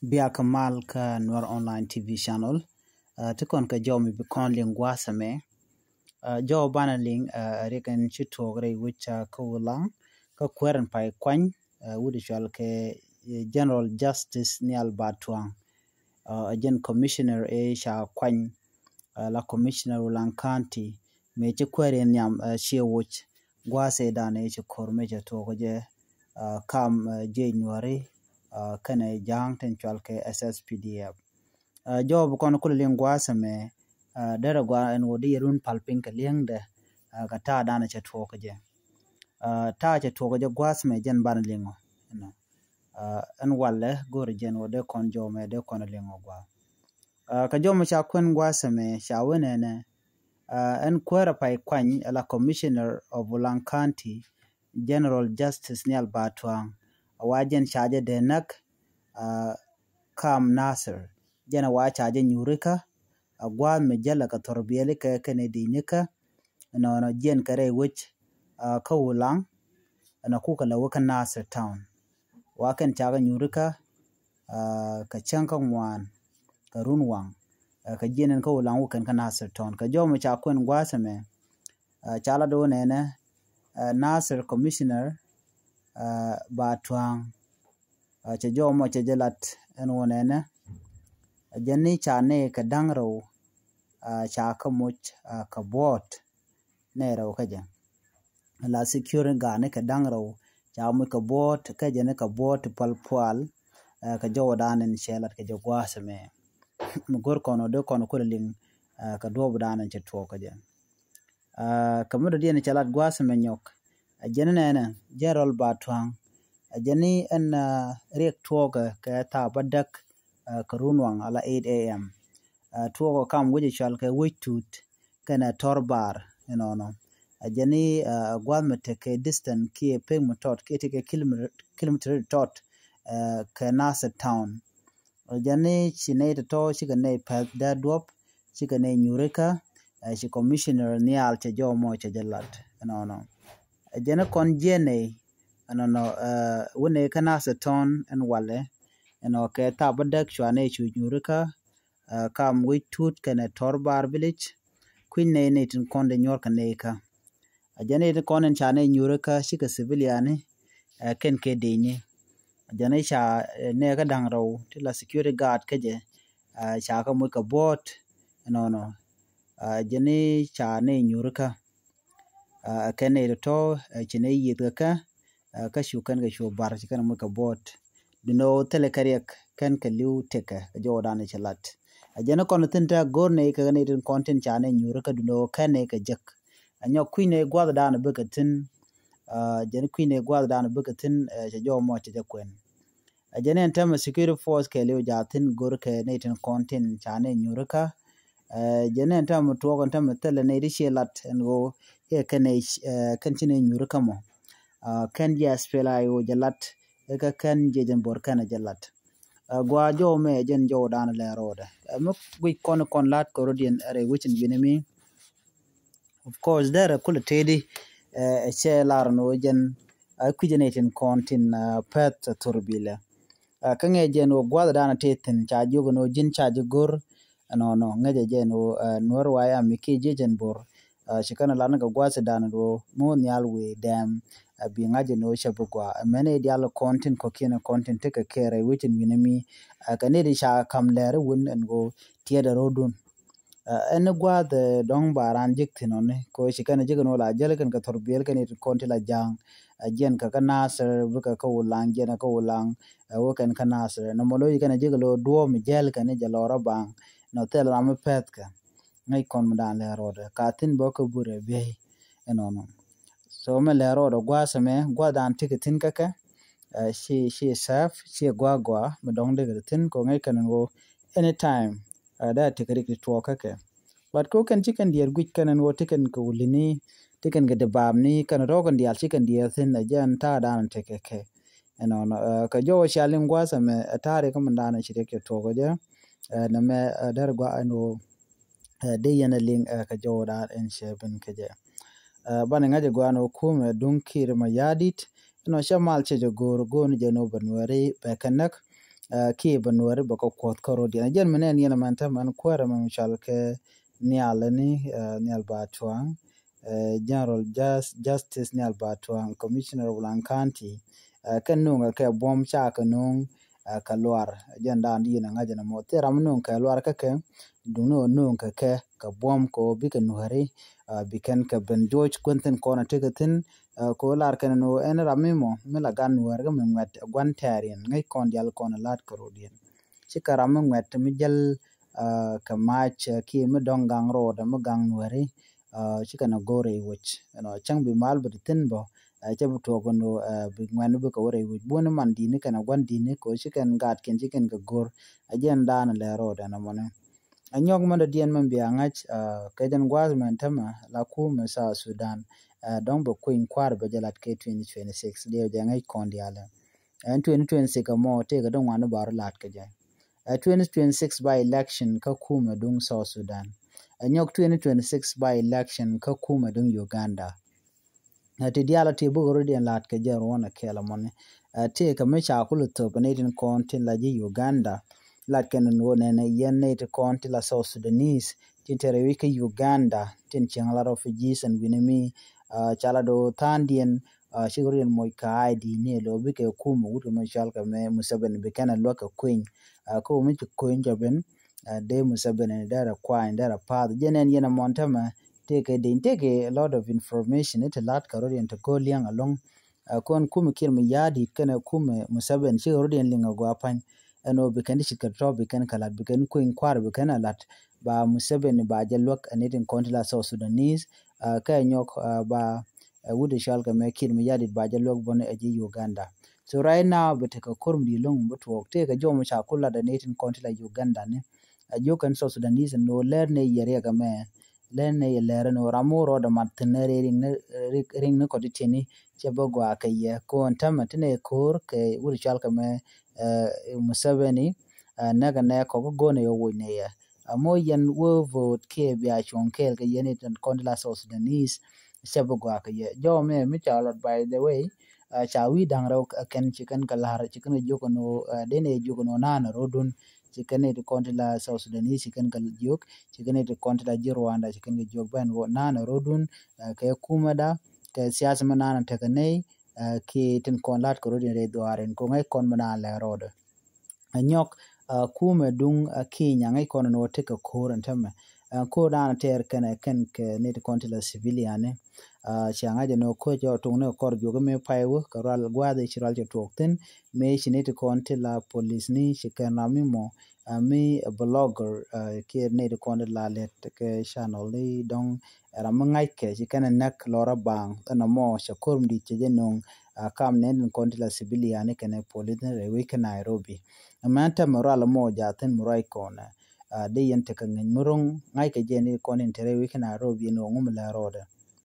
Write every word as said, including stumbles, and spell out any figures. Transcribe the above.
Biak mal kä Nuer Online T V channel. Ti kɔn kɛ jɔw mi bi kɔn liŋ gua̱a̱th ɛmɛ. Jɔw banɛ liŋ riɛk in ci tuɔɔk rɛy wec kä Ulaŋ kä kuɛɛr in pay kuany, wut cual kɛ General Justice Nial Batuaŋ. Ɛ jɛn commissioner ɛ ca kuany, la commissioner Ulaŋ County mëë ci kuɛɛr in nhiam ciɛ woc gua̱a̱th ɛ dan ɛ ci ko̱r mëë cɛ tuɔɔk jɛ kam jiec Nuääri kɛnɛ ja̱a̱ŋ tin cual kɛ S S P D F. Jɔw bi kɔn kulɛ liŋ gua̱a̱th ɛmɛ, derɛ gua̱a̱th ɛn wä di yɛ run pal piny kɛ li̱eŋdɛ kɛ ta̱a̱ dan cɛ tuɔɔk jɛ. Ta̱a̱ cɛ tuɔɔk jɛ gua̱a̱th ɛmɛ jɛn banɛ liŋɔ. Ɛn walɛ go̱o̱rɛ jɛn wä dee kɔn jɔw mɛ dee kɔn liŋɔ gua̱a̱th. Kɛ jɔw mɛ ca kuɛn gua̱a̱th ɛmɛ ca wä nɛnɛ, ɛn kuäärɛ pay kuany, la commissioner of Ulaŋ County, General Justice Nial Batuaŋ, a wa jɛn ca jɛ dee näk kam Nasir. Jɛn a wa ca jɛ nyurikä a gua̱a̱th mi jälɛ kɛ thor biɛlikä kɛnɛ di̱i̱nikä. Nɔnɔ jiɛn kɛ rɛy wec kä Ulaŋ, ɛn a kukɛ lɛ wä kä Nasir Town. Wa kɛn ca kɛ nyurikä kɛ cäŋ kä ŋuan kɛ run waŋ kɛ jiɛn ɛn kä Ulaŋ wä kɛn kä Nasir Town. Kɛ jɔw mi ca kuɛn gua̱a̱th ɛmɛ, ca la do̱ nɛnɛ Nasir commissioner Batuaŋ, cɛ jɔw mɔ cɛ jɛ lat ɛn wä nɛnɛ. Jɛ ni ca ni kɛ da̱ŋ rɛw ca kä moc kɛ buɔt nɛ rɛw kä jɛ. La security guard ni kɛ da̱ŋ rɛw ca moc kɛ buɔt kä jɛ ni kɛ buɔt ti pal pual kɛ jɔw dan in cɛ lat kɛ jɛ gua̱a̱th ɛmɛ. Mi go̱r kɔn wä dee kɔn kulɛ liŋ kɛ duɔp dan in cɛ tuɔɔk kä jɛ. Kɛ mi dɔ̱diɛn cɛ lat gua̱a̱th ɛmɛ nyɔk. A jɛn nɛnɛ General Batuaŋ, a jɛn ni ɛn riɛk tuɔɔkɛ kɛ thaap bädäk kɛ run waŋ ala eight A M. Tuɔɔkɛ kam wec cual kɛ wec tut kɛnɛ tɔr bar inɔnɔ. A jɛn ni gua̱a̱th mɛ tekɛ distance kiɛ pek mi tɔt kiɛ tekɛ kilometer tɔt kɛ Nasir Town. Jɛn ni ci nɛy tɔtɔ cikɛ nɛy pɛth dee duɔp, cikɛ nɛy nyurikä, ci commissioner nhial cɛ jɔw mɔ cɛ jɛ lat ɛnɔnɔ. Jɛn ni kɔn jiɛn nɛy ɛnɔnɔ, wä nɛy kä Nasir Town ɛn walɛ ɛnɔ kɛ thaap bädäk cua nɛy cu nyurikä kam wec tut kɛnɛ tɔr bar village. Kui̱ny nɛy nɛy tin kɔn dee nyuɔr kɛ nɛy kä. A jɛn nɛy tin kɔn in ca nɛy nyurikä cikɛ civilian ni kɛn kɛ dee nyi. A jɛn nɛy ca nɛy kä da̱ŋ rɛw ti la security guard kä jɛ ca kä moc kɛ buɔt ɛnɔnɔ. A jɛn nɛy ca nɛy nyurikä kɛn nɛy tɔtɔ ci nɛy yieth kɛ kɛ kä cu kɛn kɛ cu bar ci kɛn moc kɛ buɔt. Duno thilɛ kɛ riɛk kɛn kɛ li̱w tekɛ kɛ jɔw dan ci lat. A jɛn kɔn thin te go̱r nɛy kɛ nɛy tin kɔn tin ca nɛy nyurikä duno kɛn nɛy kɛ jek. A nyɔk kui̱ny nɛy gua̱th dan bikɛ thin. Jɛn kui̱ny nɛy gua̱th dan bikɛ thin cɛ jɔw mɔ cɛ jɛ kuɛn. A jɛn ɛn tɛmɛ security force kɛ li̱w ja thin go̱r kɛ nɛy tin kɔn tin ca nɛy nyurikä. Jɛn ɛn tɛmɛ tuɔk ɛn tɛmɛ thilɛ nɛy ti ciɛ lat ɛn ɣöö iɛ kɛn ci nɛy nyurikä mɔ. Kɛn jiɛ S P L A I O jɛ lat ikä kɛn jiɛ jɛn bo̱r kɛn jɛ lat. Gua jɔw mɛ jɛn jɔw dan lɛ ro̱dɛ mi guic kɔn kɔn lat kɛ ro̱diɛn rɛy wecin wi̱ni mi. Of course derɛ kulɛ tëëdi ɛ cɛ lar ni wä jɛn a kui̱cɛ ni tin kɔn tin pɛth thor bilɛ. Kä ŋɛ jɛn wä guath dan a tëë thin ca jiök ni wä ji̱n ca ji̱ go̱r. Ɛnɔnɔ ŋäcɛ jɛn wä Nuɛr wayam mi kiɛ jiɛ jɛn bo̱r. Ci kɛn a lar ni kɛ guath dan wä mi wä nhial wee dɛm. Bi ŋa̱c jɛn wä cɛ bi gua mɛn i̱ dial kɔn tin kɔ̱kiɛn kɔn tin tekɛ kɛɛrɛ wecin wi̱ni mi. Kɛ ni di ca kam lɛr wun ɛn wä tiɛɛdɛ ro̱dun. Ɛn ni gua̱a̱th dɔ̱ŋ ba raan jek thi̱n ɔni kɛ ɣöö ci kɛn jek ni wä la jäl kɛn kɛ thor biɛl kɛn i̱ kɔn ti la ja̱a̱ŋ. Jiɛn kɛ kä Nasir bikɛ kä Wulaŋ jiɛn kɛ Wulaŋ. Wä kɛn kä Nasir nɔmɔ lo̱c kɛn jek lo̱ duɔ̱ɔ̱p mi jäl kɛn i̱ jɛ lɔr a baŋ. Nɔ thil ram mi pɛth kɛ ŋäc kɔn mi daan lɛ rɔɔdɛ ka thi̱n bä kä burɛ biey. Ɛnɔnɔ so mɛ lɛ rɔɔdɛ gua̱a̱th ɛmɛ gua̱a̱th daan tekɛ thi̱n kä kɛ. Ci ci sɛf ci gua̱a̱ gua̱a̱ mi dɔ̱ŋ dekɛ thi̱n kɛ ŋäc kɛn ɛn ɣöö anytime. Dee a tekɛ rik ti tuɔɔk kä kɛ. But ko kɛn ci kɛn diɛɛr guic kɛn ɛn ɣöö ti kɛn kɛ wulini ti kɛn kɛ dibamni kɛn rɔɔk kɛn diaal ci kɛn diɛɛr thi̱n ɛ jɛn ta̱a̱ da̱a̱n tekɛ kɛ. Ɛnɔnɔ kɛ jɔwä cia liŋ gua̱a̱th ɛmɛ ɛ ta̱a̱ rik min da̱a̱n ci rik kɛ tuɔɔk ɛ jɛ. Nɛmɛ dɛr gua̱a̱ ɛn ɣöö dee yɛn ɛ liŋ kɛ jɔwä da̱a̱n ɛn cɛ ben kɛ jɛ. Banɛ ŋa̱c ɛ gua̱a̱n ɣöö kumɛ duŋ ki̱i̱r mɛ ya̱a̱ di̱t. Ɛnɔ cɛ mal cɛ jɛ go̱o̱r go̱o̱n jɛ ni wä bɛ nuɛɛri bɛ kɛ näk. kiɛ bɛ Nuääri bɛ kɛ kuɔth kä rɔ̱diɛn. Jɛn mi nɛn yɛn mɛn täämɛ ɛn kuäärɛ mɛ mi cɔal kɛ Nhial ni, Nhial Batuaŋ, General Justice Nhial Batuaŋ, Commissioner of Lang County, kɛ no̱o̱ŋ kɛ buɔ̱m ca kɛ no̱o̱ŋ kɛ luar. Jɛn dan di yɛn ŋa̱c ɛn mɔ thil ram no̱o̱ŋ kɛ luar kä kɛ duŋni ɔ no̱o̱ŋ kɛ kɛ kɛ buɔ̱m kɛ ɔ bikɛ Nuääri bi kɛn kɛ ben joc kuɛn thin kɔn a tekɛ thin. Kɛ ɔ lar kɛn ni ɔ ɛn ram mi mɔ mi la gan Nuääri kä mi ŋuɛt gua̱n tɛɛr yɛn ŋäc kɔn dial kɔn lat kɛ rɔ̱diɛn. Cikɛ ram mi ŋuɛt mi jäl kɛ mac kiɛ mi dɔ̱ŋ gaŋ rɔɔdɛ mi gaŋ Nuääri. Cikɛ na go̱r rɛy wec ɛnɔ cäŋ bi mal bɛ ti thin bɔ. Cɛ bi tuɔk ɛn ɔ bi ŋuɛn bikɛ wä rɛy wec buɔ̱n man dini kɛn a gua̱n dini kɛ ɔ cikɛn gaat kɛn cikɛn kɛ go̱r. A jɛn dan lɛ rɔɔdɛ ɛnɔ mɔni. A nyɔk mɛn dɔ̱diɛn mɛn bia ŋäc kɛ jɛn gua̱a̱th mɛn tämɛ la kumɛ South Sudan. Dɔ̱ŋ bɛ kuny kua̱r bɛ jɛ lat kɛ twenty twenty six diɛ jɛ ŋäc kɔn dialɛ. Ɛn twenty twenty six ɛmɔ tëëkɛ dɔ̱ŋ wanɛ bɛ rɔ lat kɛ jɛ. Ɛ twenty twenty six by election kä kumɛ duŋ South Sudan. Ɛ nyɔk twenty twenty six by election kä kumɛ duŋ Uganda. Ɛ ti diaal ɛ ti bukɛ rɔ̱diɛn lat kɛ jɛ ruɔ̱n ɛ kɛɛl ɛmɔni. Ɛ tëëkɛ mi ca kulɛ thop ɛ nɛy tin kɔn tin la ji̱ Uganda. Lat kɛn ni wä nɛnɛ yɛn nɛy ti kɔn tin la South Sudanese tin tɛrɛ wi̱c kä Uganda tin cieŋ la refugees ɛn wi̱ni mi ca la do̱ tha̱a̱ŋdiɛn. Cikɛ rɔ̱diɛn moc kɛ I D ni ɛ lo̱ bikɛ kumɛ wut kɛ mɛ cɔal kɛ mɛ Museveni bi kɛn ɛ luäk kɛ kueny. Kä wä mi ci kueny jɔbin dee Museveni derɛ kuany derɛ path jɛn ɛn yɛn ɛmɔn tämɛ. Tëëkɛ deny tëëkɛ a lot of information i̱ ti lat kɛ rɔ̱diɛn ti go̱o̱l liɛŋ ɛlɔ̱ŋ. Kɔn kumɛ Kiir Mayardit kɛnɛ kumɛ Museveni cikɛ rɔ̱diɛn liŋ a gɔaa pa̱ny. Ɛn ɣöö bi kɛn ti cit kɛ tɔ̱ bi kɛn kɛ lat bi kɛn kueny kua̱r bi kɛn a lat ba Museveni ba jɛ luäk ɛ nɛy tin kɔn ti la South Sudanese. Kɛ nyɔk ba ɛ wut ɛ cɔal kɛ mɛ Kiir Mayardit ba jɛ luäk bɔni ɛ ji̱ Uganda. So right now bi tekɛ ko̱r mi di lo̱ŋ bi tuɔɔk tëëkɛ jɔw mi ca kul lat ɛ nɛy tin kɔn ti la Uganda ni. A jiök kɛn South Sudanese ni ɣöö lɛr ni yɛ riɛk ɛmɛ lɛr ni yɛ lɛr ni ɣöö ram mi wä rɔɔdɛ mat thi̱n ni riŋ ni kɔt ti ti̱ni cɛ bä gɔaa kɛ yɛ ko̱n tämɛ ti ni ko̱r kɛ wut ɛ cɔal kɛ mɛ Museveni. Nɛkɛ nɛ kɔk go̱n ɛ yɛ woc ni yɛ. Amo yɛn wä vote kiɛ bia cuɔ̱ŋ kɛɛl kɛ yɛn i̱ kɔn ti la South Sudanese. Cɛ bi gɔaa kɛ yɛ jɔw mɛ mi ca lɔt by the way. Ca wi̱i̱ da̱ŋ rɛw kɛn ci kɛn kɛ la̱r ci kɛn kɛ jiök kɛ ni ɣöö den ɛ jiök kɛ ni ɣöö na̱a̱n ɛ ro̱dun. Ci kɛn i̱ ti kɔn ti la South Sudanese ci kɛn kɛ jiök ci kɛn i̱ ti kɔn ti la ji̱ Rwanda ci kɛn kɛ jiök ben ɣöö na̱a̱n ɛ ro̱dun. Kɛ kumɛda kɛ siasa mi na̱a̱n ɛ tekɛ nɛy. Kiɛ tin kɔn la̱t kɛ ro̱dun rɛy dhuaarin kɛ ŋäc kɔn mi na̱a̱n lɛ rɔɔdɛ. Ɛ nyɔk kumɛ duŋ Kenya ŋäc kɔn ni wä tekɛ ko̱r ɛn tämɛ. Ko̱r dan tɛɛr kɛn ɛ kɛn kɛ nɛy ti kɔn ti la civilian ni. Cia ŋa̱c ɛn ɣöö ko̱r cɛ wä tuŋ ni kɔr juɔk mi pay wä kɛ rual gua̱a̱th i̱ ci rual cɛ tuɔɔk thi̱n. Mëë ci nɛy ti kɔn ti la police ni ci kɛn ram mi mɔ mi blogger kiɛ nɛy ti kɔn ti la lɛt kɛ channel ni dɔ̱ŋ. Ram mi ŋa̱ckɛ ci kɛn ɛ näk lɔrä baŋ ɛn ɛmɔ cɛ ko̱r mi di̱t cɛ jɛ no̱ŋ. Kam nɛy tin kɔn ti la civilian ni kɛn ɛ police ni rɛy wec kä Nairobi. Ɛmɛn tɛmɛ rual ɛmɔ jaathin mi ruac kɔnɛ. Dee yɛn tekɛ ŋäc mi ro̱ŋ ŋa̱ckɛ jɛ ni kɔn in te rɛy wec kä Nairobi ni ɣöö ŋu mi lɛ rɔɔdɛ.